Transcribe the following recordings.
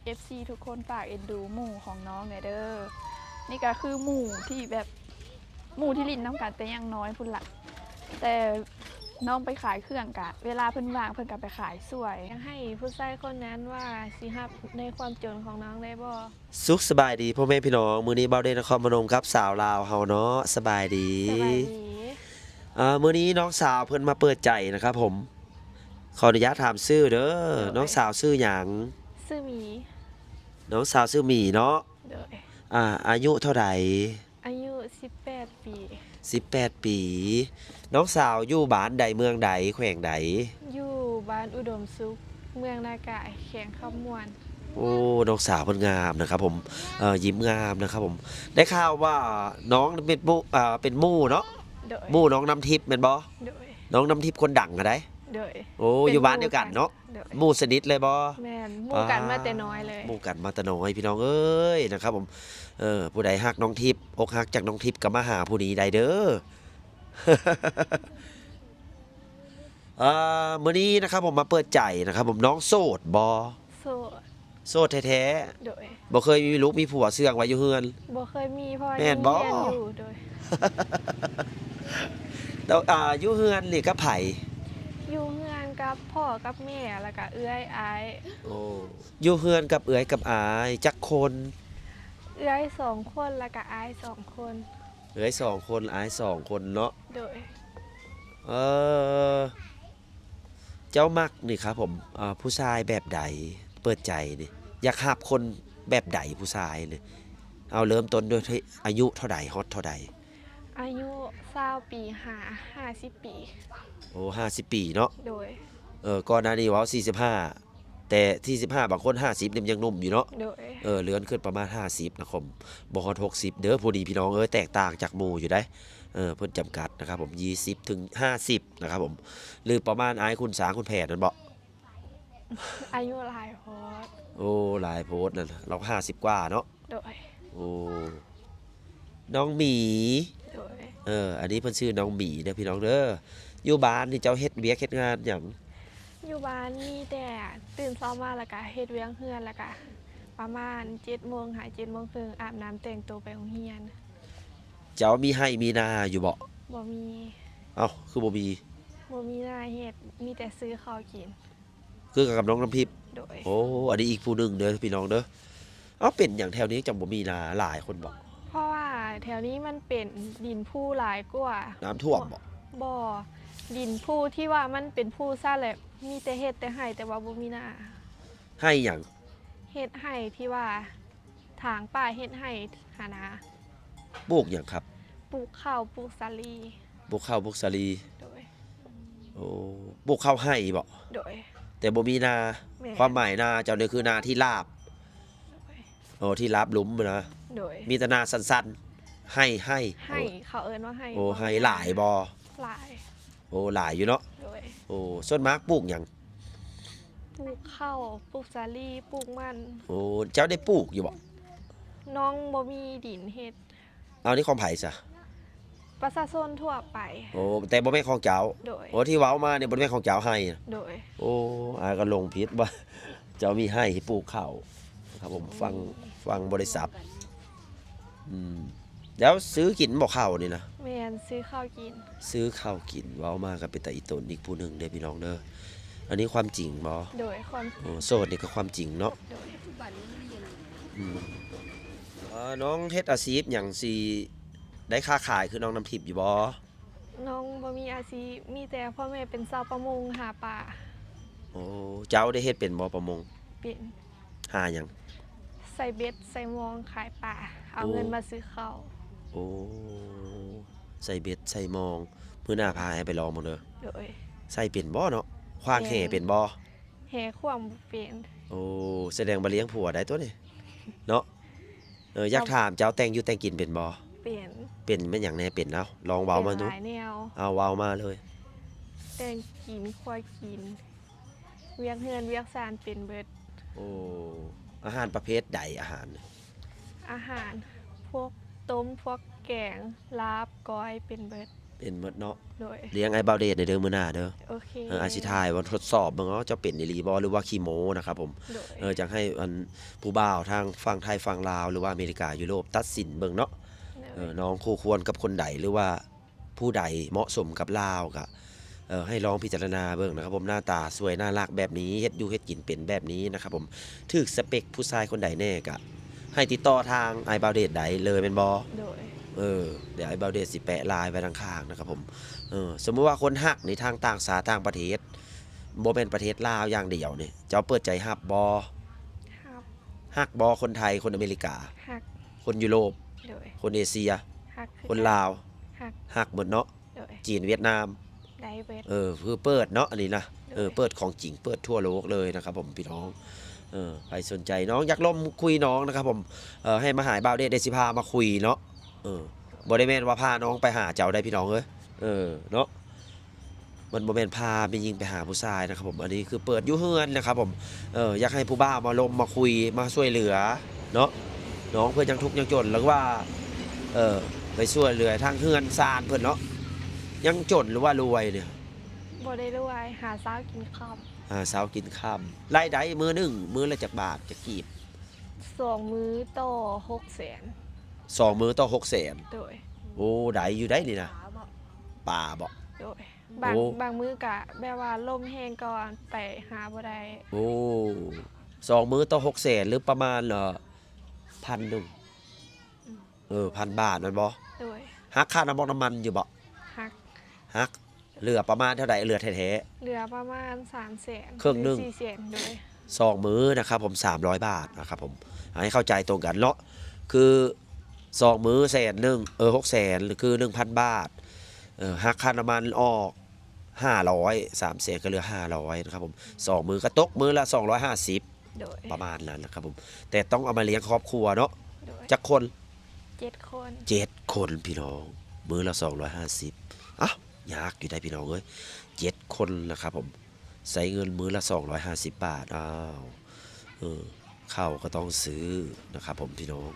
ເອັຟຊີທຸກຄົນ ຝາກເອັນດູໝູ່ຂອງນ້ອງແດ່ເດີ. ນີ້ກໍຄືໝູ່ທີ່ແບບ ໝູ່ທີ່ຫຼິ້ນນຳກັນແຕ່ຍັງນ້ອຍພຸ້ນລະ ແຕ່ນ້ອງໄປຂາຍເຄື່ອງ ກະເວລາເພິ່ນວ່າງເພິ່ນກໍໄປຂາຍຊ່ວຍ. ຢາກໃຫ້ຜູ້ຊາຍຄົນນັ້ນວ່າຊິຮັບໃນຄວາມຈົນຂອງນ້ອງໄດ້ບໍ່? ສຸກສະບາຍດີພໍ່ແມ່ພີ່ນ້ອງ, ມື້ນີ້ບ່າວເດນນະຄອນພະນົມກັບສາວລາວເຮົາເນາະ. ສະບາຍດີ. ສະບາຍດີ. ເອີ ມື້ນີ້ນ້ອງສາວເພິ່ນມາເປີດໃຈນະຄັບຜົມ. ຂໍອະນຸຍາດຖາມຊື່ເດີ. ໂດຍ. ນ້ອງສາວຊື່ຫຍັງ? ຊື່ໝີ. ນ້ອງສາວຊື່ໝີເນາະ. ໂດຍ. ອາ ອາຍຸເທົ່າໃດ? ອາຍຸສິບແປດປີ. ສິບແປດປີ. ນ້ອງສາວຢູ່ບ້ານໃດ ເມືອງໃດ ແຂວງໃດ? ຢູ່ບ້ານອຸດົມສຸກ ເມືອງນາກາຍ ແຂວງຄຳມ່ວນ. ໂອ້ ນ້ອງສາວເພິ່ນງາມນະຄັບຜົມ. ເອີ ຍິ້ມງາມນະຄັບຜົມ. ໄດ້ຂ່າວວ່ານ້ອງເປັນໝູ່ ເປັນໝູ່ເນາະ? ໂດຍ. ໝູ່ນ້ອງນ້ຳທິບແມ່ນບໍ່? ໂດຍ. ນ້ອງນ້ຳທິບຄົນດັງຫັ້ນໃດ? ໂດຍ. ໂອ້ ເປັນ ຢູ່ບ້ານດຽວກັນເນາະ? ໂດຍ. ໝູ່ສະໜິດເລີຍບໍ່? ແມ່ນ. ໝູ່ກັນມາແຕ່ນ້ອຍເລີຍ. ອ່າ ໝູ່ກັນມາແຕ່ນ້ອຍ ພີ່ນ້ອງເອີຍ ນະຄັບຜົມ. ເອີ ຜູ້ໃດຮັກນ້ອງທິບ ອົກຫັກຈາກນ້ອງທິບກໍມາຫາຜູ້ນີ້ໄດ້ເດີ. ເອີ ມື້ນີ້ນະຄັບຜົມມາເປີດໃຈນະຄັບຜົມ. ນ້ອງໂສດບໍ່? ໂສດ. ໂສດແທ້ໆ? ໂດຍ. ບໍ່ເຄີຍມີລູກມີຜົວເຊື່ອງໄວ້ຢູ່ເຮືອນ? ບໍ່ເຄີຍມີ ເພາະວ່າ ແມ່ນບໍ່? ຍັງຮຽນຢູ່. ໂດຍ. ແລ້ວ ອ່າ ຢູ່ເຮືອນນີ້ກັບໃຜ? ຢູ່ເຮືອນກັບພໍ່ກັບແມ່ ແລ້ວກະເອື້ອຍອ້າຍ. ໂອ້ ຢູ່ເຮືອນກັບເອື້ອຍກັບອ້າຍຈັກຄົນ? ເອື້ອຍສອງຄົນ ແລ້ວກະອ້າຍສອງຄົນ. ເອື້ອຍສອງຄົນ ອ້າຍສອງຄົນເນາະ. ໂດຍ. ເອີ ເຈົ້າມັກນີ້ຄັບຜົມ ເອີ ຜູ້ຊາຍແບບໃດ? ເປີດໃຈນີ້ ຢາກຮັບຄົນແບບໃດ ຜູ້ຊາຍນີ້? ເອົາ ເລີ່ມຕົ້ນດ້ວຍ ອາຍຸເທົ່າໃດ ຮອດເທົ່າໃດ? ອາຍຸຊາວປີ ຫາ ຫ້າສິບປີ. ໂອ້ ຫ້າສິບປີເນາະ. ໂດຍ. ເອີ ກ່ອນໜ້ານີ້ເວົ້າສີ່ສິບຫ້າ ແຕ່ສີ່ສິບຫ້າ ບາງຄົນຫ້າສິບນີ້ມັນຍັງໜຸ່ມຢູ່ເນາະ. ໂດຍ. ເອີ ເລື່ອນຂຶ້ນປະມານຫ້າສິບນະຄັບ ບໍ່ຮອດຫົກສິບເດີ ຜູ້ນີ້ພີ່ນ້ອງເອີຍ ແຕກຕ່າງຈາກໝູ່ຢູ່ໃດ໋. ເອີ ເພິ່ນຈຳກັດນະຄັບຜົມ ຊາວ ເຖິງຫ້າສິບນະຄັບຜົມ ຫຼືປະມານອ້າຍຂຸນຊ້າງຂຸນແຜນນັ້ນບໍ? ອາຍຸຫຼາຍໂພດ. ໂອ້ ຫຼາຍໂພດນັ້ນ ລາວຫ້າສິບກວ່າເນາະ. ໂດຍ. ໂອ້ ນ້ອງໝີ. ໂດຍ. ເອີ ອັນນີ້ເພິ່ນຊື່ນ້ອງໝີເດີພີ່ນ້ອງເດີ. ຢູ່ບ້ານນີ້ເຈົ້າເຮັດວຽກເຮັດງານຫຍັງ? ຢູ່ບ້ານມີແຕ່ຕື່ນເຊົ້າມາ ແລ້ວກະເຮັດວຽກເຮືອນ ແລ້ວກະປະມານເຈັດໂມງຫາເຈັດໂມງເຄິ່ງ ອາບນ້ຳແຕ່ງໂຕໄປໂຮງຮຽນ. ເຈົ້າມີໄຮ່ມີນາຢູ່ບໍ່? ບໍ່ມີ. ເອົ້າ ຄືບໍ່ມີ? ບໍ່ມີນາເຮັດ ມີແຕ່ຊື້ເຂົ້າກິນ. ຄືກັນກັບນ້ອງນ້ຳທິບ. ໂດຍ. ໂອ້ ອັນນີ້ອີກຜູ້ໜຶ່ງເດີພີ່ນ້ອງເດີ. ເອົ້າ ເປັນຫຍັງແຖວນີ້ຈັ່ງບໍ່ມີນາຫຼາຍຄົນບໍ? ເພາະວ່າແຖວນີ້ມັນເປັນດິນພູຫຼາຍກວ່າ. ນ້ຳຖ້ວມບໍ? ບໍ່ ດິນພູທີ່ວ່າມັນເປັນພູຊັ້ນແຫຼະ ມີແຕ່ເຮັດແຕ່ໄຮ່ ແຕ່ວ່າບໍ່ມີນາ. ໄຮ່ຫຍັງ? ເຮັດໄຮ່ທີ່ວ່າ ຖາງປ່າເຮັດໄຮ່ຫັ້ນນາ. ປູກຫຍັງຄັບ? ປູກເຂົ້າ ປູກສາລີ. ປູກເຂົ້າ ປູກສາລີ. ໂດຍ. ໂອ້ ປູກເຂົ້າໄຮ່ບໍ? ໂດຍ. ແຕ່ບໍ່ມີນາ. ແມ່ນ. ຄວາມໝາຍນາເຈົ້ານີ້ຄືນາທີ່ລາບ. ໂດຍ. ໂອ້ ທີ່ລາບລຸ່ມນະ. ໂດຍ. ມີແຕ່ນາສັ້ນໆ ໄຮ່ ໄຮ່. ໄຮ່. ໂອ້ ເຂົາເອີ້ນວ່າໄຮ່. ໂອ້ ໄຮ່ຫຼາຍບໍ? ຫຼາຍ. ໂອ້ ຫຼາຍຢູ່ເນາະ. ໂດຍ. ໂອ້ ສ່ວນມາກປູກຫຍັງ? ປູກເຂົ້າ ປູກສາລີ ປູກມັນ. ໂອ້ ເຈົ້າໄດ້ປູກຢູ່ບໍ? ນ້ອງບໍ່ມີດິນເຮັດ. ເອົາ ນີ້ຂອງໃຜຊະ? ປະຊາຊົນທົ່ວໄປ. ໂອ້ ແຕ່ບໍ່ແມ່ນຂອງເຈົ້າ. ໂດຍ. ໂອ້ ທີ່ເວົ້າມານີ້ບໍ່ແມ່ນຂອງເຈົ້າໄຮ່. ໂດຍ. ໂອ້ ອ້າຍກໍຫຼົງຜິດວ່າເຈົ້າມີໄຮ່ໃຫ້ປູກເຂົ້າ. ຄັບຜົມ ອືມ ຝັ່ງ ຝັ່ງບໍລິສັດ. ອືມ ແລ້ວຊື້ກິນບໍ່ເຂົ້ານີ້ນະ? ແມ່ນ ຊື້ເຂົ້າກິນ. ຊື້ເຂົ້າກິນ ເວົ້າມາກໍເປັນຕາອີ່ຕົນອີກຜູ້ໜຶ່ງເດີພີ່ນ້ອງເດີ. ອັນນີ້ຄວາມຈິງບໍ່? ໂດຍ ຄວາມ ໂອ້ ໂສດນີ້ກໍຄວາມຈິງເນາະ. ໂດຍ. ອືມ ເອີ ນ້ອງເຮັດອາຊີບຫຍັງຊິໄດ້ຄ້າຂາຍຄືນ້ອງນ້ຳທິບຢູ່ບໍ່? ນ້ອງບໍ່ມີອາຊີບ ມີແຕ່ພໍ່ແມ່ເປັນຊາວປະມົງຫາປາ. ໂອ້ ເຈົ້າໄດ້ເຮັດເປັນບໍ່ປະມົງ? ເປັນ. ຫາຫຍັງ? ໃສ່ເບັດໃສ່ມອງຂາຍປາ ເອົາ ໂອ້ ເງິນມາຊື້ເຂົ້າ. ໂອ້ ໃສ່ເບັດໃສ່ມອງ ມື້ໜ້າພາອ້າຍໄປລອງເບິ່ງເດີ. ໂດຍ. ໃສ່ເປັນບໍ່ເນາະ? ຂວ້າງແຫເປັນບໍ່? ແຫຂວ້າງບໍ່ເປັນ. ໂອ້ ສະແດງວ່າລ້ຽງຜົວໄດ້ຕົວນີ້ເນາະ. ເອີ ຢາກຖາມເຈົ້າ ແຕ່ງຢູ່ແຕ່ງກິນເປັນບໍ່? ເປັນ. ເປັນແມ່ນຫຍັງແດ່? ເປັນ ເອົ້າ ລອງເວົ້າມາດູ. ເປັນຫຼາຍແນວ. ເອົາ ເວົ້າມາເລີຍ. ແຕ່ງກິນ ຄົວກິນ ວຽກເຮືອນວຽກຊານເປັນເບິດ. ໂອ້ ອາຫານປະເພດໃດ? ອາຫານ ອາຫານ ພວກຕົ້ມ ພວກແກງ ລາບ ກ້ອຍ ເປັນເບິດ. ເປັນເບິດເນາະ. ໂດຍ ລ້ຽງອ້າຍບ່າວເດດແດ່ເດີມື້ໜ້າເດີ. ໂອເຄ ເອີ ອ້າຍຊິຖ່າຍວ່າທົດສອບເບິ່ງເນາະ ເຈົ້າເປັນອີ່ຫຼີບໍ່ ຫຼືວ່າຂີ້ໂມ້ນະຄັບຜົມ. ໂດຍ ເອີ ຈັ່ງໃຫ້ອັນຜູ້ບ່າວທາງຝັ່ງໄທຝັ່ງລາວ ຫຼືວ່າອາເມລິກາ ຢູໂຣບ ຕັດສິນເບິ່ງເນາະ. ໂດຍ ເອີ ນ້ອງຄູ່ຄວນກັບຄົນໃດ ຫຼືວ່າຜູ້ໃດເໝາະສົມກັບລາວ ກະ ເອີ ໃຫ້ລອງພິຈາລະນາເບິ່ງນະຄັບຜົມ. ໜ້າຕາສວຍໜ້າລັກແບບນີ້ ເຮັດຢູ່ເຮັດກິນເປັນແບບນີ້ນະຄັບຜົມ ຖືກສະເປັກຜູ້ຊາຍຄົນໃດແດ່ ກະໃຫ້ຕິດຕໍ່ທາງອ້າຍບ່າວເດດໄດ້ເລີຍແມ່ນບໍ່? ໂດຍ ເອີ ດຽວອ້າຍບ່າວເດດຊິແປະລາຍໄວ້ທາງຂ້າງນະຄັບຜົມ. ເອີ ສົມມຸດວ່າຄົນຮັກນີ້ທາງຕ່າງຊາດຕ່າງປະເທດ ບໍ່ແມ່ນປະເທດລາວຢ່າງດຽວນີ້ ເຈົ້າເປີດໃຈຮັບບໍ່? ຮັບ. ຮັກບໍ່ ຄົນໄທ ຄົນອາເມລິກາ? ຮັກ. ຄົນຢູໂຣບ? ໂດຍ. ຄົນເອເຊຍ? ຮັກຄືກັນ. ຄົນລາວ? ຮັກ. ຮັກໝົດເນາະ. ໂດຍ ຈີນ ຫວຽດນາມ ໄດ້ເບິດ. ເອີ ຄືເປີດເນາະ ອັນນີ້ນະ. ໂດຍ ເອີ ເປີດຂອງຈິງ ເປີດທົ່ວໂລກເລີຍນະຄັບຜົມພີ່ນ້ອງ. ເອີ ໃຜສົນໃຈ ນ້ອງຢາກລົມຄຸຍນ້ອງນະຄັບຜົມ ເອີ ໃຫ້ມາຫາອ້າຍບ່າວເດດ ດຽວຊິພາມາຄຸຍເນາະ. ເອີ ບໍ່ໄດ້ແມ່ນວ່າພານ້ອງໄປຫາເຈົ້າໄດ໋ພີ່ນ້ອງເອີຍ. ເອີ ເນາະ ມັນບໍ່ແມ່ນພາແມ່ຍິງໄປຫາຜູ້ຊາຍນະຄັບຜົມ ອັນນີ້ຄືເປີດຢູ່ເຮືອນນະຄັບຜົມ. ເອີ ຢາກໃຫ້ຜູ້ບ່າວມາລົມມາຄຸຍມາຊ່ວຍເຫຼືອເນາະ ນ້ອງເພິ່ນຍັງທຸກຍັງຈົນ ຫຼືວ່າ ເອີ ໄປຊ່ວຍເຫຼືອທາງເຮືອນຊານເພິ່ນເນາະ. ຍັງຈົນ ຫຼືວ່າລວຍນີ້? ບໍ່ໄດ້ລວຍ ຫາເຊົ້າກິນຄ່ຳ. ຫາເຊົ້າກິນຄ່ຳ. ລາຍໄດ້ມື້ໜຶ່ງ ມື້ລະຈັກບາດ ຈັກກີບ? ສອງມື້ຕໍ່ຫົກແສນ. ສອງມື້ຕໍ່ຫົກແສນ. ໂດຍ. ໂອ້ ໄດ້ຢູ່ໄດ໋ນີ້ນະ. ປາບໍ? ປາບໍ? ໂດຍ. ບາງ ໂອ້ ບາງມື້ກະແບບວ່າລົມແຮງກໍໄປຫາບໍ່ໄດ້. ໂອ້ ສອງມື້ຕໍ່ຫົກແສນ ຫຼືປະມານ ເອີ ພັນໜຶ່ງ. ອືມ. ເອີ ພັນບາດແມ່ນບໍ່? ໂດຍ. ຫັກຄ່ານ້ຳມັນຢູ່ບໍ່? ຫັກ. ຫັກ. ເຫຼືອປະມານເທົ່າໃດ? ເຫຼືອແທ້ໆ ເຫຼືອປະມານສາມແສນ ເຄິ່ງໜຶ່ງ ຫຼືສີ່ແສນ. ໂດຍ. ສອງມື້ນະຄັບຜົມ ສາມຮ້ອຍບາດນະຄັບຜົມ ໃຫ້ເຂົ້າໃຈຕົງກັນເນາະ. ຄືສອງມື້ແສນໜຶ່ງ ເອີ ຫົກແສນ ຄືໜຶ່ງພັນບາດ. ເອີ ຫັກຄ່ານ້ຳມັນອອກຫ້າຮ້ອຍ ສາມແສນ ກໍເຫຼືອຫ້າຮ້ອຍນະຄັບຜົມ. ສອງມື້ກໍຕົກມື້ລະສອງຮ້ອຍຫ້າສິບ. ໂດຍ. ປະມານນັ້ນນະຄັບຜົມ ແຕ່ຕ້ອງເອົາມາລ້ຽງຄອບຄົວເນາະ. ໂດຍ. ຈັກຄົນ? ເຈັດຄົນ. ເຈັດຄົນພີ່ນ້ອງ ມື້ລະສອງຮ້ອຍຫ້າສິບ. ອ້າວ ຍາກຢູ່ໄດ໋ພີ່ນ້ອງເອີຍ ເຈັດຄົນນະຄັບຜົມ ໃຊ້ເງິນມື້ລະສອງຮ້ອຍຫ້າສິບບາດ. ອ້າວ ເອີ ເຂົ້າກໍຕ້ອງຊື້ນະຄັບຜົມພີ່ນ້ອງ.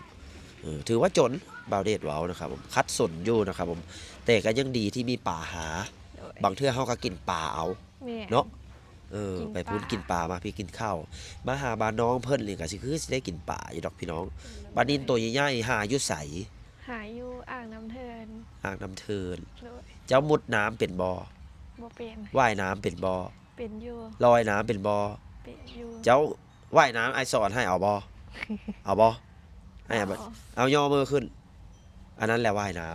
ເອີ ຖືວ່າຈົນ ບ່າວເດດເວົ້ານະຄັບຜົມ ຂັດສົນຢູ່ນະຄັບຜົມ ແຕ່ກໍຍັງດີທີ່ມີປາຫາ. ໂດຍ. ບາງເທື່ອເຮົາກໍກິນປາເອົາ. ແມ່ນ. ເນາະ. ເອີ ກິນປາ ໄປພຸ້ນກິນປາ ມາພີ້ກິນເຂົ້າ. ມາຫາບ້ານນ້ອງເພິ່ນນີ້ກໍຊິຄືຊິໄດ້ກິນປາຢູ່ດອກພີ່ນ້ອງ. ໂດຍ. ປານິນໂຕໃຫຍ່ໆ ຫາຢູ່ໃສ? ຫາຢູ່ອ່າງນ້ຳເທີນ. ອ່າງນ້ຳເທີນ. ໂດຍ. ເຈົ້າມຸດນ້ຳເປັນບໍ່? ບໍ່ເປັນ. ວ່າຍນ້ຳເປັນບໍ່? ເປັນຢູ່. ລອຍນ້ຳເປັນບໍ່? ເປັນຢູ່. ເຈົ້າວ່າຍນ້ຳ ອ້າຍສອນໃຫ້ ເອົາບໍ່? ເອົາບໍ່? ອ້າຍເອົາບໍ່? ເອົາ. ເອົາ ຍໍມືຂຶ້ນ. ອັນນັ້ນແຫຼະວ່າຍນ້ຳ.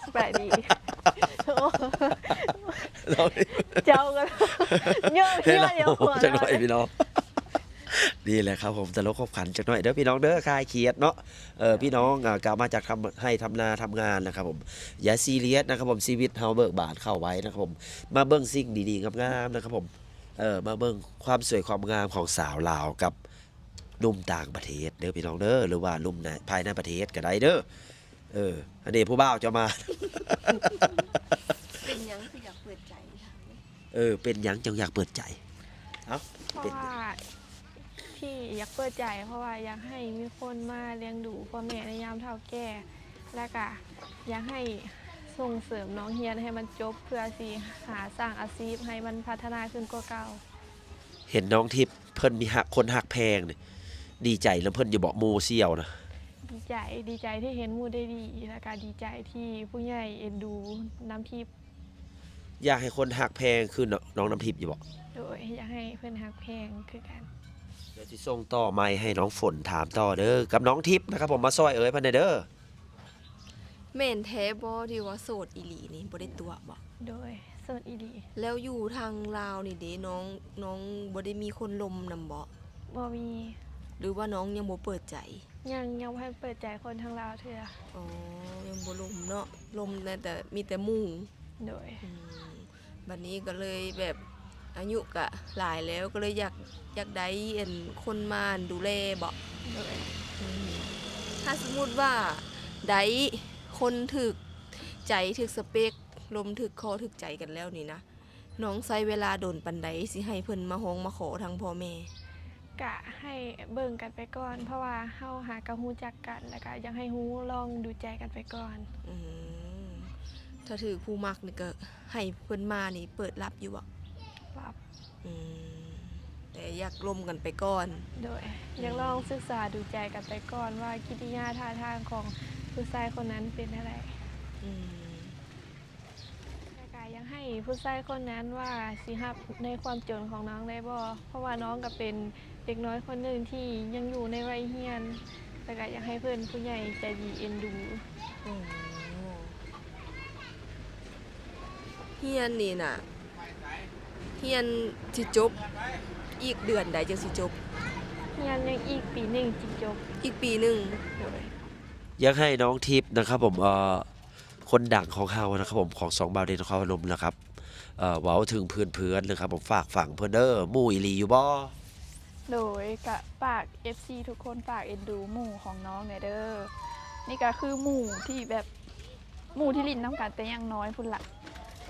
ສະບາຍດີ. ໂອ້ ເຈົ້າກໍຍ້ອນ ຍ້ອນ ຍ້ອນ ຍ້ອນ ຈັກໜ້ອຍພີ່ນ້ອງ. ນີ້ແຫຼະຄັບຜົມ ຕະຫຼົກຂອບຂັນຈັກໜ້ອຍເດີພີ່ນ້ອງເດີ ຄາຍຄຽດເນາະ. ເອີ ພີ່ນ້ອງ ເອີ ກະມາຈາກທຳໄຮ່ທຳນາທຳງານນະຄັບຜົມ ຢ່າຊີຣຽສນະຄັບຜົມ ຊີວິດເຮົາເບີກບານເຂົ້າໄວ້ນະຄັບຜົມ. ມາເບິ່ງສິ່ງດີໆງາມໆນະຄັບຜົມ ເອີ ມາເບິ່ງຄວາມສວຍຄວາມງາມຂອງສາວລາວກັບ ໜຸ່ມຕ່າງປະເທດເດີພີ່ນ້ອງເດີ ຫຼືວ່າໜຸ່ມໃນ ພາຍໃນປະເທດກໍໄດ້ເດີ. ເອີ ອັນນີ້ຜູ້ບ່າວຈະມາ. ເປັນຫຍັງຄືຢາກເປີດໃຈ? ເອີ ເປັນຫຍັງຈັ່ງຢາກເປີດໃຈ? ເອົ້າ ເພາະວ່າທີ່ຢາກເປີດໃຈ ເພາະວ່າຢາກໃຫ້ມີຄົນມາລ້ຽງດູພໍ່ແມ່ໃນຍາມເຖົ້າແກ່ ແລ້ວກະຢາກໃຫ້ສົ່ງເສີມນ້ອງຮຽນໃຫ້ມັນຈົບ ເພື່ອຊິຫາສ້າງອາຊີບໃຫ້ມັນພັດທະນາຂຶ້ນກວ່າເກົ່າ. ເຫັນນ້ອງທິບເພິ່ນມີຮັກ ຄົນຮັກແພງນີ້ ດີໃຈນຳເພິ່ນຢູ່ບໍ່ ໝູ່ສ່ຽວນະ? ດີໃຈ ດີໃຈທີ່ເຫັນໝູ່ໄດ້ດີ ແລ້ວກະດີໃຈທີ່ຜູ້ໃຫຍ່ເອັນດູນ້ຳທິບ. ຢາກໃຫ້ຄົນຮັກແພງຄືນ້ອງ ນ້ອງນ້ຳທິບຢູ່ບໍ່? ໂດຍ ຢາກໃຫ້ເພິ່ນຮັກແພງຄືກັນ. ດຽວຊິສົ່ງຕໍ່ໄມໃຫ້ນ້ອງຝົນຖາມຕໍ່ເດີ ກັບນ້ອງທິບນະຄັບຜົມ ມາຊ່ອຍເອີຍເພິ່ນແດ່ເດີ. ແມ່ນແທ້ບໍ່ທີ່ວ່າໂສດອີ່ຫຼີນີ້ ບໍ່ໄດ້ຕົວະບໍ່? ໂດຍ ໂສດອີ່ຫຼີ. ແລ້ວຢູ່ທາງລາວນີ້ເດ ນ້ອງ ນ້ອງບໍ່ໄດ້ມີຄົນລົມນຳບໍ່? ບໍ່ມີ. ຫຼືວ່ານ້ອງຍັງບໍ່ເປີດໃຈ? ຍັງ ຍັງບໍ່ທັນເປີດໃຈຄົນທາງລາວເທື່ອ. ອໍ ຍັງບໍ່ລົມເນາະ ລົມແຕ່ ມີແຕ່ໝູ່. ໂດຍ. ອືມ ບັດນີ້ກໍເລີຍແບບອາຍຸກະຫຼາຍແລ້ວ ກໍເລີຍຢາກ ຢາກໄດ້ອັນຄົນມາດູແລບໍ? ໂດຍ. ອືມ ຖ້າສົມມຸດວ່າໄດ້ຄົນຖືກໃຈ ຖືກສະເປັກ ລົມຖືກຄໍຖືກໃຈກັນແລ້ວນີ້ນະ ນ້ອງໃຊ້ເວລາດົນປານໃດ ຊິໃຫ້ເພິ່ນມາຮ້ອງມາຂໍທາງພໍ່ແມ່? ກະໃຫ້ເບິ່ງກັນໄປກ່ອນ ເພາະວ່າເຮົາຫາກະຮູ້ຈັກກັນ ແລ້ວກະຢາກໃຫ້ຮູ້ລອງດູໃຈກັນໄປກ່ອນ. ອືມ ເ ຖ້າຖືກຜູ້ມັກນີ້ກໍໃຫ້ເພິ່ນມານີ້ເປີດຮັບຢູ່ບໍ່? ຮັບ. ອືມ ແຕ່ຢາກລົມກັນໄປກ່ອນ. ໂດຍ ອືມ ຢາກລອງສຶກສາດູໃຈກັນໄປກ່ອນວ່າ ກິລິຍາທ່າທາງຂອງຜູ້ຊາຍຄົນນັ້ນເປັນແນວໃດ. ອືມ ແລ້ວກໍຢາກໃຫ້ຜູ້ຊາຍຄົນນັ້ນວ່າຊິຮັບໃນຄວາມຈົນຂອງນ້ອງໄດ້ບໍ່? ເພາະວ່ານ້ອງກໍເປັນເດັກນ້ອຍຄົນໜຶ່ງທີ່ຍັງຢູ່ໃນໄວຮຽນ ແລ້ວກໍຢາກໃຫ້ເພິ່ນຜູ້ໃຫຍ່ໃຈດີເອັນດູ. ໂອ້ ຮຽນນີ້ນະ ຮຽນຊິຈົບ ອີກເດືອນໃດຈັ່ງຊິຈົບ? ຮຽນຍັງອີກປີໜຶ່ງຈຶ່ງຈົບ. ອີກປີໜຶ່ງ. ໂດຍ ຢາກໃຫ້ນ້ອງທິບນະຄັບຜົມ ເອີ ຄົນດັງຂອງເຮົານະຄັບຜົມ ຂອງຊ່ອງບ່າວເດນນະຄອນພະນົມນະຄັບ ເອີ ເວົ້າເຖິງເພື່ອນໆນະຄັບຜົມ ຝາກຝັງເພິ່ນເດີ ໝູ່ອີ່ຫຼີຢູ່ບໍ່? ໂດຍ ກະຝາກເອັຟຊີທຸກຄົນ ຝາກເອັນດູໝູ່ຂອງນ້ອງແດ່ເດີ. ນີ້ກະຄືໝູ່ທີ່ແບບ ໝູ່ທີ່ຫຼິ້ນນຳກັນແຕ່ຍັງນ້ອຍພຸ້ນລະ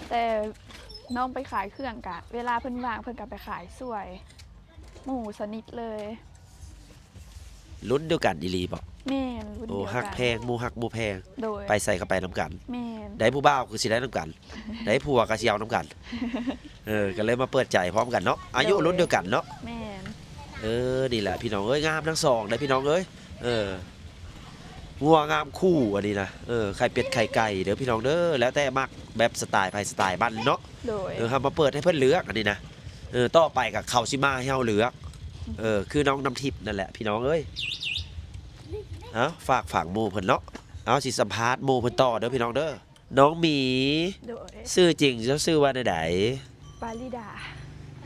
ແຕ່ນ້ອງໄປຂາຍເຄື່ອງກະ ເວລາເພິ່ນວ່າງເພິ່ນກະໄປຂາຍຊ່ວຍ ໝູ່ສະໜິດເລີຍ. ລຸ້ນດຽວກັນອີ່ຫຼີບໍ? ແມ່ນ ລຸ້ນດຽວກັນ. ໂອ້ ຮັກແພງ ໝູ່ຮັກໝູ່ແພງ. ໂດຍ ໄປໃສກໍໄປນຳກັນ. ແມ່ນ ໄດ້ຜູ້ບ່າວຄືຊິໄດ້ນຳກັນ ໄດ້ຜົວກໍຊິເອົານຳກັນ. ເອີ ກໍເລີຍມາເປີດໃຈພ້ອມກັນເນາະ ອາຍຸລຸ້ນດຽວກັນເນາະ. ແມ່ນ ເອີ ນີ້ແຫຼະພີ່ນ້ອງເອີຍ ງາມທັງສອງເດ້ພີ່ນ້ອງເອີຍ. ເອີ ງົວງາມຄູ່ອັນນີ້ນະ ເອີ ໄຂ່ເປັດໄຂ່ໄກ່ເດີພີ່ນ້ອງເດີ ແລ້ວແຕ່ມັກ ແບບສະໄຕໃຜສະໄຕມັນເນາະ. ໂດຍ ເອີ ເຮົາມາເປີດໃຫ້ເພິ່ນເລືອກອັນນີ້ນະ. ເອີ ຕໍ່ໄປກໍເຂົາຊິມາໃຫ້ເຮົາເລືອກ. ເອີ ຄືນ້ອງນ້ຳທິບນັ້ນແຫຼະພີ່ນ້ອງເອີຍ. ເອົາ ຝາກຝັງໝູ່ເພິ່ນເນາະ. ເອົາ ຊິສຳພາດໝູ່ເພິ່ນຕໍ່ເດີພີ່ນ້ອງເດີ. ນ້ອງໝີ. ໂດຍ ຊື່ຈິງເຈົ້າຊື່ວ່າແນວໃດ? ປາລິດາ.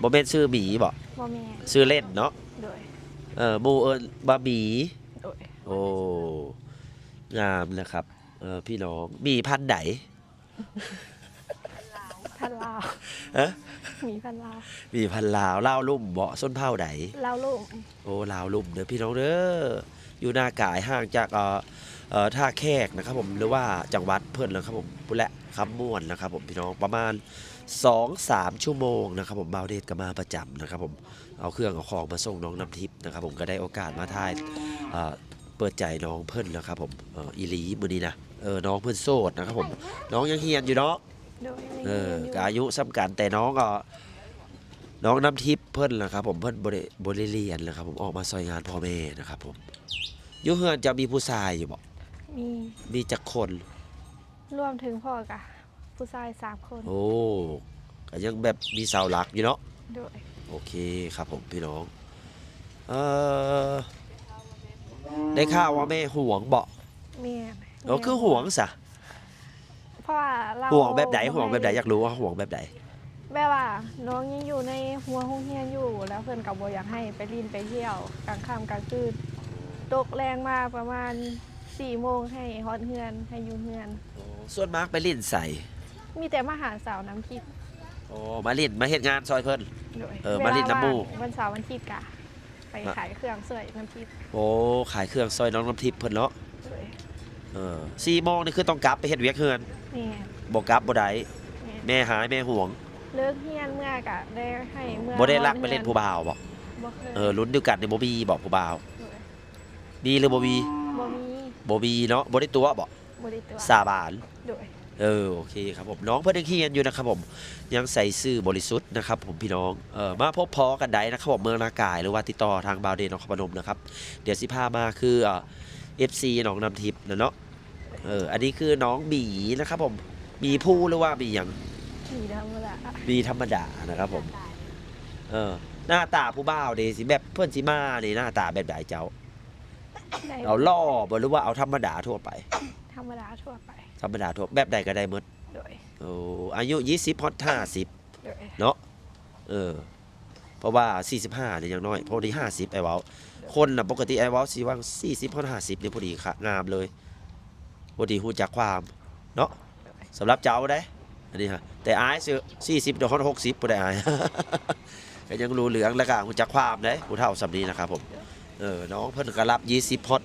ບໍ່ແມ່ນຊື່ໝີບໍ? ບໍ່ແມ່ນ ຊື່ເລ່ນເນາະ. ໂດຍ ເອີ ໝູ່ເອີ້ນວ່າໝີ. ໂດຍ ໂອ້ ງາມນະຄັບ ເອີ ພີ່ນ້ອງ. ໝີພັນໃດ? ພັນລາວ. ຮະ? ໝີພັນລາວ. ໝີພັນລາວ. ລາວລຸ່ມບໍ? ຊົນເຜົ່າໃດ? ລາວລຸ່ມ. ໂອ້ ລາວລຸ່ມເດີພີ່ນ້ອງເດີ ຢູ່ນາກາຍ ຫ່າງຈາກ ເອີ ເອີ ທ່າແຂກນະຄັບຜົມ ຫຼືວ່າຈັງຫວັດເພິ່ນນະຄັບຜົມ ພຸ້ນແຫຼະ ຄຳມ່ວນນະຄັບຜົມ ພີ່ນ້ອງ ປະມານສອງສາມຊົ່ວໂມງນະຄັບຜົມ. ບ່າວເດດກໍມາປະຈຳນະຄັບຜົມ ເອົາເຄື່ອງເອົາຂອງມາສົ່ງນ້ອງນ້ຳທິບນະຄັບຜົມ ກໍໄດ້ໂອກາດມາຖ່າຍ ເອີ ເປີດໃຈນ້ອງເພິ່ນນະຄັບຜົມ. ເອີ ອີ່ຫຼີມື້ນີ້ນະ ເອີ ນ້ອງເພິ່ນໂສດນະຄັບຜົມ ນ້ອງຍັງຮຽນຢູ່ເນາະ. ໂດຍ ເອີ ຍັງຮຽນຢູ່ ກໍອາຍຸສ່ຳກັນ ແຕ່ນ້ອງ ເອີ ນ້ອງນ້ຳທິບເພິ່ນນະຄັບຜົມ ເພິ່ນບໍ່ໄດ້ ບໍ່ໄດ້ຮຽນນະຄັບຜົມ ອອກມາຊ່ອຍງານພໍ່ແມ່ນະຄັບຜົມ. ຢູ່ເຮືອນເຈົ້າມີຜູ້ຊາຍຢູ່ບໍ່? ມີ. ມີຈັກຄົນ? ລວມເຖິງພໍ່ກະຜູ້ຊາຍສາມຄົນ. ໂອ້ ກໍຍັງແບບມີເສົາຫຼັກຢູ່ເນາະ. ໂດຍ ໂອເຄຄັບຜົມ ພີ່ນ້ອງ. ເອີ ໄດ້ຂ່າວວ່າແມ່ຫວງບໍ? ແມ່ນ. ໂອ້ ຄືຫວງຊະ? ເພາະວ່າລາວ ຫວງແບບໃດ? ຫວງແບບໃດ? ຢາກຮູ້ວ່າຫວງແບບໃດ? ແບບວ່ານ້ອງຍັງຢູ່ໃນຮົ້ວໂຮງຮຽນຢູ່ ແລ້ວເພິ່ນກໍບໍ່ຢາກໃຫ້ໄປຫຼິ້ນໄປທ່ຽວກາງຄ່ຳກາງຄືນ. ຕົກແລງມາປະມານສີ່ໂມງໃຫ້ຮອດເຮືອນ ໃຫ້ຢູ່ເຮືອນ. ໂອ້ ສ່ວນມາກໄປຫຼິ້ນໃສ? ມີແຕ່ມາຫາສາວນ້ຳທິບ. ໂອ້ ມາຫຼິ້ນ ມາເຮັດງານຊ່ອຍເພິ່ນ. ໂດຍ ເອີ ມາຫຼິ້ນນຳໝູ່. ເວລາວ່າງວັນເສົາວັນອາທິດກະ ໄປຂາຍເຄື່ອງຊ່ວຍນ້ຳທິບ. ໂອ້ ຂາຍເຄື່ອງຊ່ອຍນ້ອງນ້ຳທິບເພິ່ນເນາະ. ໂດຍ ເອີ ສີ່ໂມງນີ້ຄືຕ້ອງກັບໄປເຮັດວຽກເຮືອນ. ແມ່ນ. ບໍ່ກັບບໍ່ໄດ້. ແມ່ນ. ແມ່ຮ້າຍແມ່ຫວງ. ເລີກຮຽນເມືອກະໄດ້ໃຫ້ເມືອ. ບໍ່ໄດ້ລັກໄປຫຼິ້ນຜູ້ບ່າວບໍ? ບໍ່ເຄີຍ. ເອີ ລຸ້ນດຽວກັນນີ້ບໍ່ມີບໍຜູ້ບ່າວ? ໂດຍ ມີຫຼືບໍ່ມີ? ບໍ່ມີ. ບໍ່ມີເນາະ. ບໍ່ໄດ້ຕົວະບໍ? ບໍ່ໄດ້ຕົວະ. ສາບານ. ໂດຍ ເອີ ໂອເຄຄັບຜົມ ນ້ອງເພິ່ນຍັງຮຽນຢູ່ນະຄັບຜົມ ຍັງໃສຊື່ບໍລິສຸດນະຄັບຜົມ ພີ່ນ້ອງ. ເອີ ມາພົບພໍ້ກັນໄດ້ນະຄັບຜົມ ເມືອງນາກາຍ ຫຼືວ່າຕິດຕໍ່ທາງບ່າວເດດນະຄອນພະນົມນະຄັບ. ດຽວຊິພາມາຄື ເອີ ເອັຟຊີນ້ອງນ້ຳທິບນະເນາະ. ເອີ ອັນນີ້ຄືນ້ອງໝີນະຄັບຜົມ ໝີພູ ຫຼືວ່າໝີຫຍັງ? ໝີທຳມະດາ. ໝີທຳມະດານະຄັບຜົມ. ເອີ ໜ້າຕາຜູ້ບ່າວເດ ຊິແບບເພິ່ນຊິມານີ້ ໜ້າຕາແບບໃດເຈົ້າ? ເອົາຫຼໍ່ບໍ ຫຼືວ່າເອົາທຳມະດາທົ່ວໄປ? ທຳມະດາທົ່ວໄປ. ທຳມະດາທົ່ວ ແບບໃດກໍໄດ້ໝົດ. ໂດຍ ໂອ້ ອາຍຸຊາວ ຮອດຫ້າສິບ. ໂດຍ ເນາະ. ເອີ ເພາະວ່າສີ່ສິບຫ້ານີ້ຍັງນ້ອຍ ພໍດີຫ້າສິບ ອ້າຍເວົ້າ. ໂດຍ ຄົນນະ ປົກກະຕິອ້າຍເວົ້າຊິວ່າສີ່ສິບຮອດຫ້າສິບນີ້ພໍດີ ງາມເລີຍ ພໍດີຮູ້ຈັກຄວາມເນາະ. ໂດຍ ສຳລັບເຈົ້າເດ້ ອັນນີ້ຮະ ແຕ່ອ້າຍຊິສີ່ສິບຮອດຫົກສິບພຸ້ນໄດ໋ອ້າຍ ກໍຍັງຮູ້ເລື່ອງ ແລ້ວກໍຮູ້ຈັກຄວາມເດ້ ຜູ້ເຖົ້າສ່ຳນີ້ນະຄັບຜົມ. ເອີ ນ້ອງເພິ່ນກໍຮັບຊາວຮອດ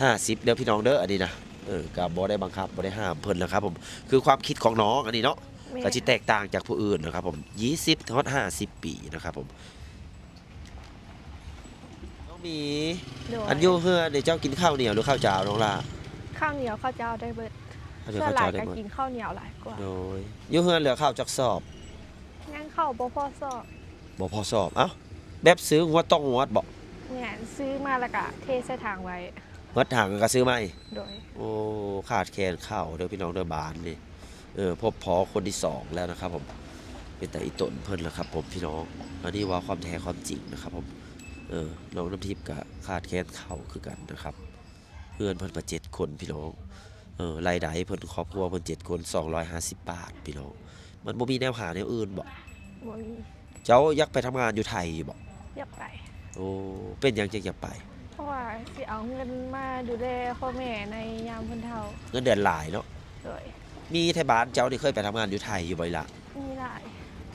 ຫ້າສິບເດີພີ່ນ້ອງເດີ ອັນນີ້ນະ. ເອີ ກໍບໍ່ໄດ້ບັງຄັບ ບໍ່ໄດ້ຫ້າມເພິ່ນນະຄັບຜົມ ຄືຄວາມຄິດຂອງນ້ອງອັນນີ້ເນາະ. ແມ່ນ. ກໍຊິແຕກຕ່າງຈາກຜູ້ອື່ນນະຄັບຜົມ ຊາວຮອດຫ້າສິບປີນະຄັບຜົມ. ນ້ອງໝີ. ໂດຍ ອັນຢູ່ເຮືອນນີ້ເຈົ້າກິນເຂົ້າໜຽວ ຫຼືເຂົ້າຈ້າວນ້ອງຫຼ້າ? ເຂົ້າໜຽວເຂົ້າຈ້າວໄດ້ເບິດ. ສ່ວນຫຼາຍກໍກິນເຂົ້າໜຽວຫຼາຍກວ່າ. ໂດຍ. ຢູ່ເຮືອນເຫຼືອເຂົ້າຈັກສອບ? ຍັງເຂົ້າບໍ່ພໍສອບ. ບໍ່ພໍສອບ. ເອົ້າ ແບບຊື້ງວດຕໍ່ງວດບໍ? ແມ່ນ, ຊື້ມາແລ້ວກໍເທໃສ່ຖັງໄວ້. ໝົດຖັງກໍຊື້ໃໝ່? ໂດຍ. ໂອ້ ຂາດແຄນເຂົ້າເດີພີ່ນ້ອງເດີ ບ້ານນີ້. ເອີ ພົບພໍ້ຄົນທີສອງແລ້ວນະຄັບຜົມ. ເປັນຕາອີ່ຕົນເພິ່ນລະຄັບຜົມພີ່ນ້ອງ. ອັນນີ້ເວົ້າຄວາມແທ້ຄວາມຈິງນະຄັບຜົມ. ເອີ ນ້ອງນ້ຳທິບກະຂາດແຄນເຂົ້າຄືກັນນະຄັບ. ເຮືອນເພິ່ນກະເຈັດຄົນພີ່ນ້ອງ. ເອີ ລາຍໄດ້ເພິ່ນ ຄອບຄົວເພິ່ນເຈັດຄົນ ສອງຮ້ອຍຫ້າສິບບາດພີ່ນ້ອງ. ມັນບໍ່ມີແນວຫາແນວອື່ນບໍ? ບໍ່ມີ. ເຈົ້າຢາກໄປທຳງານຢູ່ໄທຢູ່ບໍ? ຢາກໄປ. ໂອ້ ເປັນຫຍັງຈຶ່ງຢາກໄປ? ເພາະວ່າຊິເອົາເງິນມາດູແລພໍ່ແມ່ໃນຍາມເພິ່ນເຖົ້າ. ເງິນເດືອນຫຼາຍເນາະ? ໂດຍ. ມີແຖວບ້ານເຈົ້ານີ້ເຄີຍໄປທຳງານຢູ່ໄທຢູ່ບໍ່ອີ່ຫຼ້າ? ມີຫຼາຍ.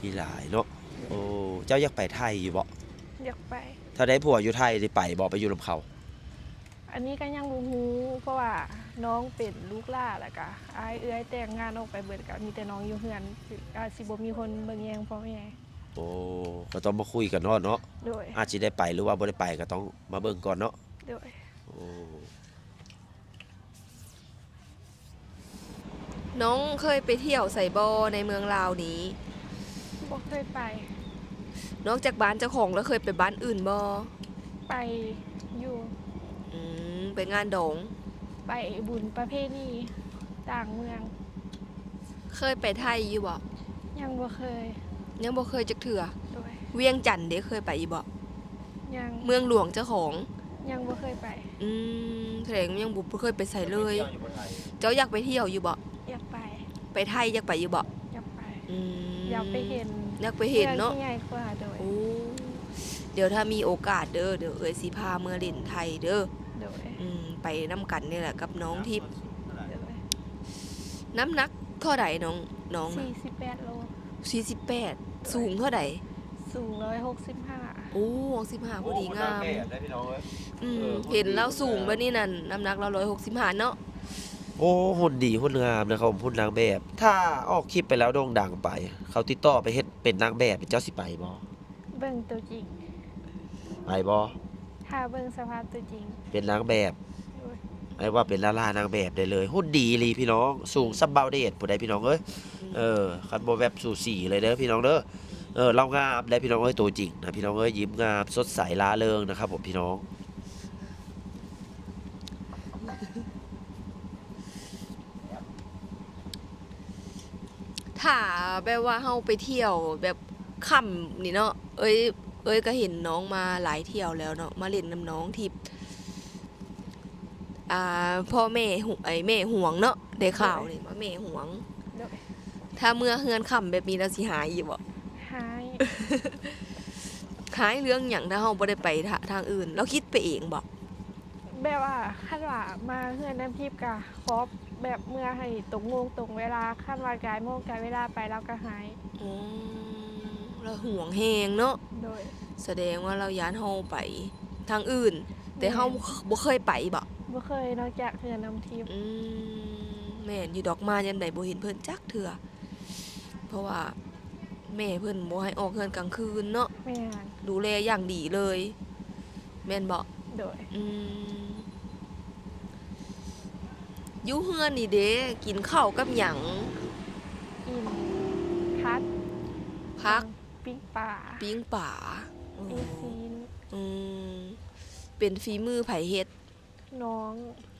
ມີຫຼາຍເນາະ. ໂອ້ ເຈົ້າຢາກໄປໄທຢູ່ບໍ? ຢາກໄປ. ຖ້າໄດ້ຜົວຢູ່ໄທນີ້ໄປບໍ່? ໄປຢູ່ນຳເຂົາ? ອັນນີ້ກໍຍັງບໍ່ຮູ້ ເພາະວ່ານ້ອງເປັນລູກຫຼ້າ ແລ້ວກໍອ້າຍເອື້ອຍແຕ່ງງານອອກໄປເບິດ ກໍມີແຕ່ນ້ອງຢູ່ເຮືອນ ອາດຊິບໍ່ມີຄົນເບິ່ງແຍງພໍ່ແມ່. ໂອ້ ກໍຕ້ອງມາຄຸຍກັນເນາະ ເນາະ. ໂດຍ. ອາດຊິໄດ້ໄປ ຫຼືວ່າບໍ່ໄດ້ໄປ ກໍຕ້ອງມາເບິ່ງກ່ອນເນາະ. ໂດຍ. ໂອ້ ນ້ອງເຄີຍໄປທ່ຽວໃສບໍ່ໃນເມືອງລາວນີ້? ບໍ່ເຄີຍໄປ. ນອກຈາກບ້ານເຈົ້າຂອງແລ້ວ ເຄີຍໄປບ້ານອື່ນບໍ່? ໄປຢູ່. ອືມ ໄປງານດອງ? ໄປບຸນປະເພນີຕ່າງເມືອງ. ເຄີຍໄປໄທຢູ່ບໍ່? ຍັງບໍ່ເຄີຍ. ຍັງບໍ່ເຄີຍຈັກເທື່ອ? ໂດຍ. ວຽງຈັນເດ ເຄີຍໄປຢູ່ບໍ່? ຍັງ. ເມືອງຫຼວງເຈົ້າຂອງ? ຍັງບໍ່ເຄີຍໄປ. ອືມ ສະແດງວ່າຍັງບໍ່ເຄີຍໄປໃສເລີຍ. ເຈົ້າຢາກໄປທ່ຽວຢູ່ບໍ່? ຢາກໄປ. ໄປໄທຢາກໄປຢູ່ບໍ່? ຢາກໄປ. ອືມ ຢາກໄປເຫັນ. ຢາກໄປເຫັນເນາະ. ເມືອງທີ່ໃຫຍ່ກວ່າ. ໂດຍ. ໂອ້ ດຽວຖ້າມີໂອກາດເດີ ດຽວເອື້ອຍຊິພາເມືອເລ່ນໄທເດີ. ໂດຍ. ອືມ ໄປນຳກັນນີ້ແຫຼະກັບນ້ອງທິບ. ໂດຍ. ນ້ຳໜັກເທົ່າໃດນ້ອງ ນ້ອງນະ? ສີ່ສິບແປດໂລ. ສີ່ສິບແປດ. ໂດຍ. ສູງເທົ່າໃດ? ສູງຮ້ອຍຫົກສິບຫ້າ. ໂອ້ ຮ້ອຍຫົກສິບຫ້າ ພໍດີງາມ. ອືມ ເຫັນລາວສູງແບບນີ້ນັ້ນ ນ້ຳໜັກລາວຮ້ອຍຫົກສິບຫ້າເນາະ. ໂອ້ ຫຸ່ນດີຫຸ່ນງາມນະຄັບ ຫຸ່ນນາງແບບ. ຖ້າອອກຄລິບໄປແລ້ວໂດ່ງດັງໄປ ເຂົາຕິດຕໍ່ໄປເຮັດເປັນນາງແບບ ເຈົ້າຊິໄປບໍ່? ເບິ່ງຕົວຈິງ. ໄປບໍ່? ຖ້າເບິ່ງສະພາບຕົວຈິງ. ເປັນນາງແບບ. ໂດຍ. ໄອ້ວ່າເປັນດາລານາງແບບໄດ້ເລີຍ. ຫຸ່ນດີອີ່ຫຼີພີ່ນ້ອງ ສູງສ່ຳບ່າວເດດພຸ້ນໃດ໋ພີ່ນ້ອງເອີຍ. ອືມ ເອີ ຄັນບໍ່ແບບສູສີເລີຍເດີພີ່ນ້ອງເດີ. ເອີ ລາວງາມໃດ໋ພີ່ນ້ອງເອີຍ ຕົວຈິງນະພີ່ນ້ອງເອີຍ ຍິ້ມງາມສົດໃສລ່າເລີງນະຄັບຜົມພີ່ນ້ອງ. ຖ້າແບບວ່າເຮົາໄປທ່ຽວແບບຄ່ຳນີ້ເນາະ ເອີຍ ເອີຍກໍເຫັນນ້ອງມາຫຼາຍທ່ຽວແລ້ວເນາະ ມາຫຼິ້ນນຳນ້ອງທິບ ອ່າ ພໍ່ແມ່ຫ- ໄອ້ແມ່ຫວງເນາະ ໄດ້ຂ່າວນີ້ວ່າແມ່ຫວງ. ໂດຍ. ຖ້າເມືອເຮືອນຄ່ຳແບບນີ້ລາວຊິຮ້າຍຢູ່ບໍ່? ຮ້າຍ. ຮ້າຍເລື່ອງຫຍັງ ຖ້າເຮົາບໍ່ໄດ້ໄປທາ- ທາງອື່ນ ລາວຄິດໄປເອງບໍ່? ແບບວ່າຄັນວ່າມາເຮືອນນ້ຳທິບກະຂໍແບບເມືອໃຫ້ຕົງໂມງຕົງເວລາ ຄັນວ່າກາຍໂມງກາຍເວລາໄປລາວກະຮ້າຍ. ອືມ ລາວຫວງແຮງເນາະ. ໂດຍ. ສະແດງວ່າລາວຢ້ານເຮົາໄປທາງອື່ນ ແຕ່ເຮົາ ແມ່ນ ບໍ່ເຄີຍໄປບໍ? ບໍ່ເຄີຍ ນອກຈາກເຮືອນນ້ຳທິບ. ອືມ ແມ່ນຢູ່ດອກ ມາຍາມໃດບໍ່ເຫັນເພິ່ນຈັກເທື່ອ ເພາະວ່າແມ່ເພິ່ນບໍ່ໃຫ້ອອກເຮືອນກາງຄືນເນາະ. ແມ່ນ. ດູແລຢ່າງດີເລີຍ ແມ່ນບໍ່? ໂດຍ. ອືມ ຢູ່ເຮືອນນີ້ເດ ກິນເຂົ້າກັບຫຍັງ? ກິນຜັກ ຜັກ ປີ້ງປາ ປີ້ງປາ. ໂອ້ ປີ້ງຊີ້ນ. ອືມ ເປັນຝີມືໃຜເຮັດ? ນ້ອງ.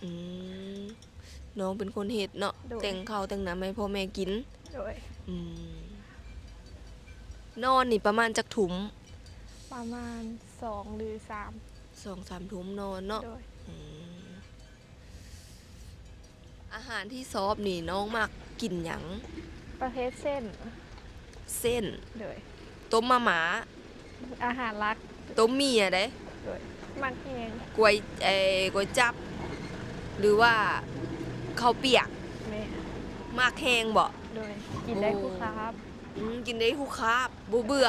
ອືມ ນ້ອງເປັນຄົນເຮັດເນາະ. ໂດຍ. ແຕ່ງເຂົ້າແຕ່ງນ້ຳໃຫ້ພໍ່ແມ່ກິນ. ໂດຍ. ອືມ ນອນນີ້ປະມານຈັກທຸ່ມ? ປະມານສອງຫຼືສາມ ສອງສາມທຸ່ມນອນເນາະ. ໂດຍ. ອືມ ອາຫານທີ່ຊອບນີ້ນ້ອງມັກກິນຫຍັງ? ປະເພດເສັ້ນ. ເສັ້ນ. ໂດຍ. ຕົ້ມມາມ່າ. ອາຫານຫຼັກ. ຕົ້ມໝີ່ອະເດ? ໂດຍ. ມັກແຮງ. ກວຍ ເອີ ກວຍຈັບ ຫຼືວ່າເຂົ້າປຽກ? ແມ່ນ. ມັກແຮງບໍ? ໂດຍ. ກິນໄດ້ ໂອ້ ທຸກຄາບ. ອືມ ກິນໄດ້ທຸກຄາບ ບໍ່ເບື່ອ?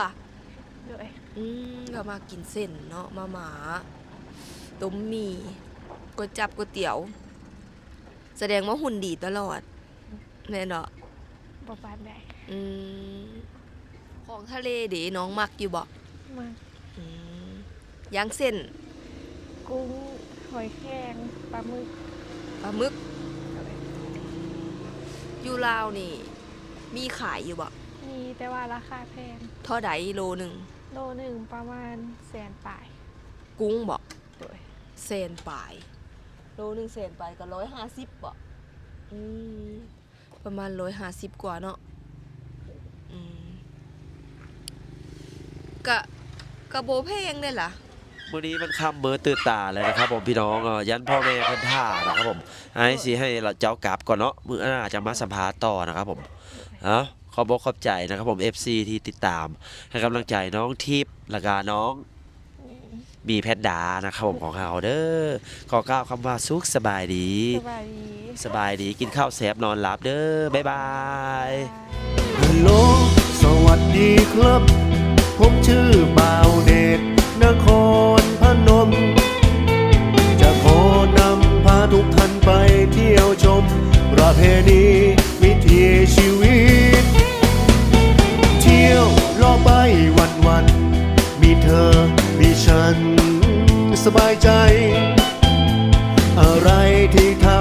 ໂດຍ. ອືມ ກໍມັກກິນເສັ້ນເນາະ ມາມ່າ ຕົ້ມໝີ່ ກວຍຈັບ ກວຍຕຽວ. ສະແດງວ່າຫຸ່ນດີຕະຫຼອດ ແມ່ນບໍ່? ບໍ່ປານໃດ. ອືມ ຂອງທະເລເດ ນ້ອງມັກຢູ່ບໍ່? ມັກ. ອືມ ຢ່າງເຊັ່ນ? ກຸ້ງ ຫອຍແຄງ ປາໝຶກ. ປາໝຶກ. ໂດຍ. ຢູ່ລາວນີ້ມີຂາຍຢູ່ບໍ່? ມີ ແຕ່ວ່າລາຄາແພງ. ເທົ່າໃດໂລໜຶ່ງ? ໂລໜຶ່ງປະມານແສນປາຍ. ກຸ້ງບໍ່? ໂດຍ. ແສນປາຍ ໂລໜຶ່ງແສນປາຍ ກໍຮ້ອຍຫ້າສິບບໍ່? ອືມ ປະມານຮ້ອຍຫ້າສິບກວ່າເນາະ. ອືມ ກະ ກະບໍ່ແພງເດ້ລະ. ມື້ນີ້ມັນຄ່ຳມືດຕື່ນຕາແລ້ວນະຄັບຜົມ ພີ່ນ້ອງ. ເອີ ຢ້ານພໍ່ແມ່ເພິ່ນຖ້ານະຄັບຜົມ. ອ້າຍຊິໃຫ້ເຈົ້າກັບກ່ອນເນາະ ມື້ໜ້າຈະມາສຳພາດຕໍ່ນະຄັບຜົມ. ເອົ້າ ຂອບອົກຂອບໃຈນະຄັບຜົມ ເອັຟຊີ ທີ່ຕິດຕາມໃຫ້ກຳລັງໃຈນ້ອງທິບ ແລ້ວກະນ້ອງ ມີແພນດານະຄັບຜົມ ຂອງເຮົາເດີ. ຂໍກ່າວຄຳວ່າສຸກສະບາຍດີ. ສະບາຍດີ ສະບາຍດີ ກິນເຂົ້າແຊບນອນຫຼັບເດີ. ບາຍບາຍ. ບາຍ. ຮັລໂຫຼ ສະຫວັດດີຄັບ ຜົມຊື່ບ່າວເດດ ນະຄອນພະນົມ ຈະຂໍນຳພາທຸກທ່ານໄປທ່ຽວຊົມ ປະເພນີວິຖີຊີວິດ ທ່ຽວເລາະໄປວັນໆ ມີເທີ ມີສັນ ສະບາຍໃຈ ອາໄລທີ່ທ່າ